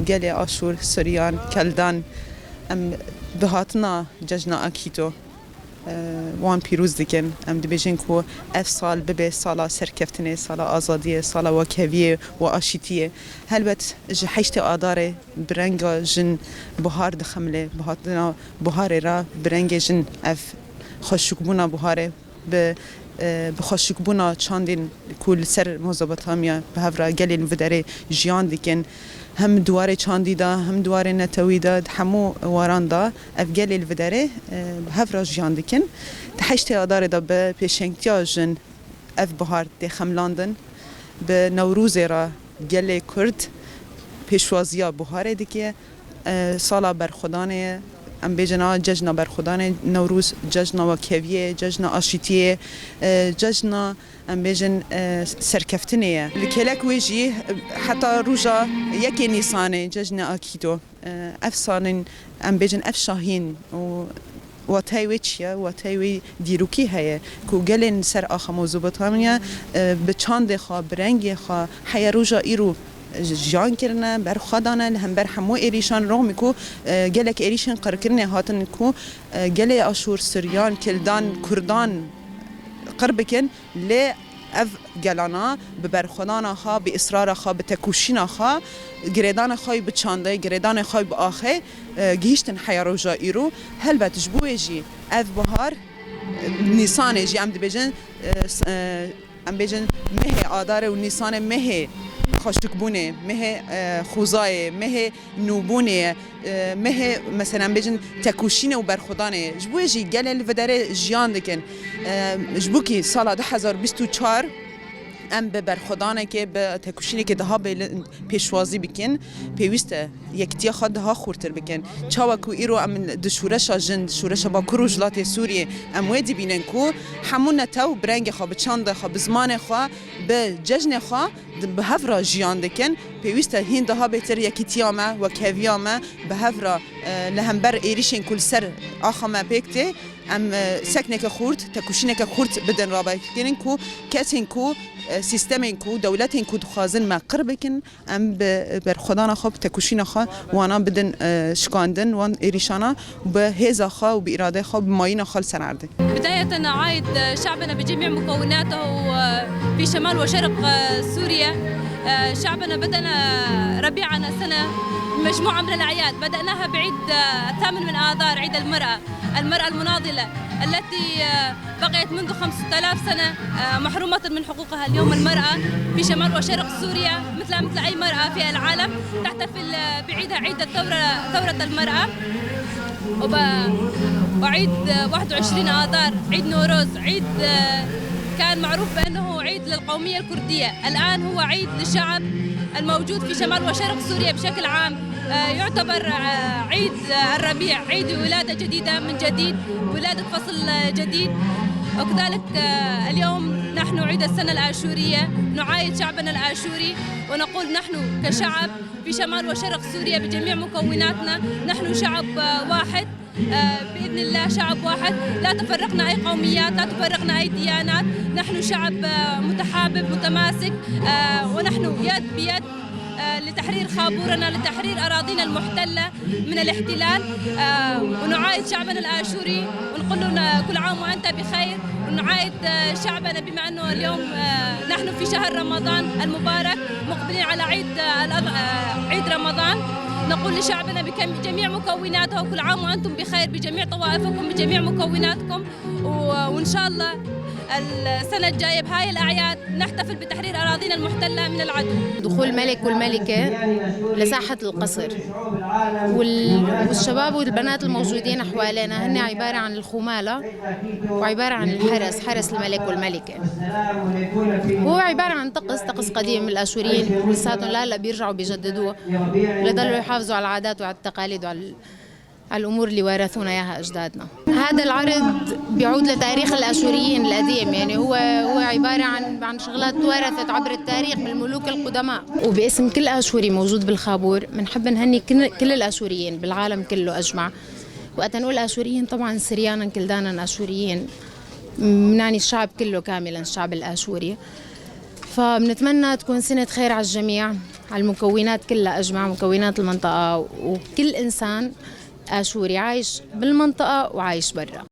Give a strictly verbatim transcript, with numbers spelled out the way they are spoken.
Gelê Aşûr, Suryan, Keldan, em bi hatina cejna Akîto, e, wan pîroz dikin. Em dibêjin ku ev sal bibe sala serkeftinê, sala azadiyê, sala wekheviyê û aşîtiyê. Helbet ji heştê Adarê bi renga jin buhar dixemile, bi hatina buharê re bi rengê jin ev xweşikbûna buharê bi, e, bi xweşikbûna çandên ku li ser Mezopotamya bi hev re gelên viderê jiyan dikin, hem di warê çandî de, hem di warê netewî de, di hemû waran de ev gelê li viderê, e, bi hev re jiyan dikin. Di heştê Adarê de bi pêşengtiya jin ev buhar tê xemlandin. Bi Newrozê re gelê Kurd pêşwaziya buharê dike. E, sala berxwedanê ye. Em bêjin a cejna berxwedanê Newroz, cejna wekheviyê, cejna aşîtiyê, e, cejna, em bêjin, e, serkeftinê ye. Li kêlek wê jî, e, heta roja yekê Nîsanê, cejnê Akîto. E, ev salên, em bêjin, ev şahîn û wateyê wê çi ye? Wateyê wê dîrokî heye ku gelên ser axa Mezopotamya, e, bi çandê xwe, bi rengê xwe, heya roja îro jiyan kirine, berxwe dane li hember hemû êrîşan, rexmî ku, e, gelek êrîşên qirkirinê hatin ku, e, gelê Aşûr, Suryan, Kildan, Kurdan qir bikin, lê ev gelana bi berxwedana xwe, bi israra xwe, bi tekoşîna xwe, girêdana xwe yî bi çandê, girêdanê xwe yî bi axê, e, gihîştin heya roja îro. Helbet ji bo wê jî ev buhar, e, Nîsanê jî em dibêjin, e, s-, e, em bêjin mehê Adarê û Nîsanê mehê xweşikbûnê, mehê, e, xwezayê, mehê nûbûnê ye, e, mehê, mesela, em bêjin tekoşînê û berxwedanê ye. Ji bo wê jî gelê li viderê jiyan dikin. E, ji bo kî sala du hezar bîst û çar em bi berxwedanekê, bi tekoşînekê daha bêlin pêşwazî bikin, pêwîst e yekitiya xwe daha xurtir bikin. Çawa ku îro em di şûreşa jin, di şûreşa Bakur Rojhilatê Sûriyê em wê dibînin ku hemû netew bi rengê xwe, bi çandê xwe, bi zimanê xwe, bi cejnê xwe di, bi hev re jiyan dikin. Pêwîst e hîn daha bêtir yekîtiya me, wekheviya me bi hev re, e, li hember êrîşên ku li ser axa me pêk tê, em, e, sekneke xurt, tekoşîneke xurt bidin rabekirin ku kesên ku, e, sîstemên ku, dewletên ku dixwazin me qir bikin, em bi berxwedana xwe, bi tekoşîna xwe wana bidin, e, şikandin wan êrîşana. Bi hêza xwe û bi îradeya xwe, bi mayîna xwe li ser erdê. بداية أعايد شعبنا بجميع مكوناته في شمال وشرق سوريا. شعبنا بدأنا ربيعنا سنة مجموعة من الأعياد، بدأناها بعيد الثامن من آذار، عيد المرأة، المرأة المناضلة التي بقيت منذ خمسة آلاف سنة محرومة من حقوقها. اليوم المرأة في شمال وشرق سوريا مثلها مثل أي مرأة في العالم تحتفل بعيدها، عيد الثورة، ثورة المرأة. وب-، وعيد واحد وعشرين آذار، عيد نوروز، عيد، آه، كان معروف بأنه عيد للقومية الكردية، الآن هو عيد للشعب الموجود في شمال وشرق سوريا بشكل عام. آه، يعتبر، آه، عيد، آه، الربيع، عيد ولادة جديدة من جديد، ولادة فصل، آه، جديد. وكذلك، آه، اليوم نحن عيد السنة الآشورية، نعايد شعبنا الآشوري ونقول نحن كشعب في شمال وشرق سوريا بجميع مكوناتنا، نحن شعب، آه، واحد، آه، بإذن الله شعب واحد، لا تفرقنا أي قوميات، لا تفرقنا أي ديانات، نحن شعب، آه، متحابب، متماسك، آه، ونحن يد بيد، آه، لتحرير خابورنا، لتحرير أراضينا المحتلة من الاحتلال، آه، ونعايد شعبنا الآشوري ونقول لهم كل عام وأنت بخير، ونعايد، آه، شعبنا بما أنه اليوم، آه، نحن في شهر رمضان المبارك، مقبلين على عيد، آه، الأض-، آه، عيد رمضان. نقول لشعبنا بكم-، بجميع مكوناته: كل عام وأنتم بخير، بجميع طوائفكم، بجميع مكوناتكم، و-، وإن شاء الله السنة الجاية بهاي الأعياد نحتفل بتحرير أراضينا المحتلة من العدو. دخول الملك والملكة لساحة القصر، وال-، والشباب والبنات الموجودين حوالينا هن عبارة عن الخمالة وعبارة عن الحرس، حرس الملك والملكة. هو عبارة عن طقس، طقس قديم. الآشوريين لساتهم لهلأ بيرجعوا بيجددوه، ليضلوا يحافظوا على العادات وعلى التقاليد وعلى ال-، على الأمور اللي ورثونا إياها أجدادنا. هذا العرض بيعود لتاريخ الآشوريين القديم، يعني هو، هو عبارة عن، عن شغلات ورثت عبر التاريخ من الملوك القدماء. وباسم كل آشوري موجود بالخابور، بنحب نهني كل، كل الآشوريين بالعالم كله أجمع. وقت نقول آشوريين، طبعًا سريانا، كلدانا آشوريين، بنعني الشعب كله كاملًا، الشعب الآشوري. فبنتمنى تكون سنة خير على الجميع، على المكونات كلها، أجمع مكونات المنطقة، وكل إنسان آشوري عايش بالمنطقة وعايش برا.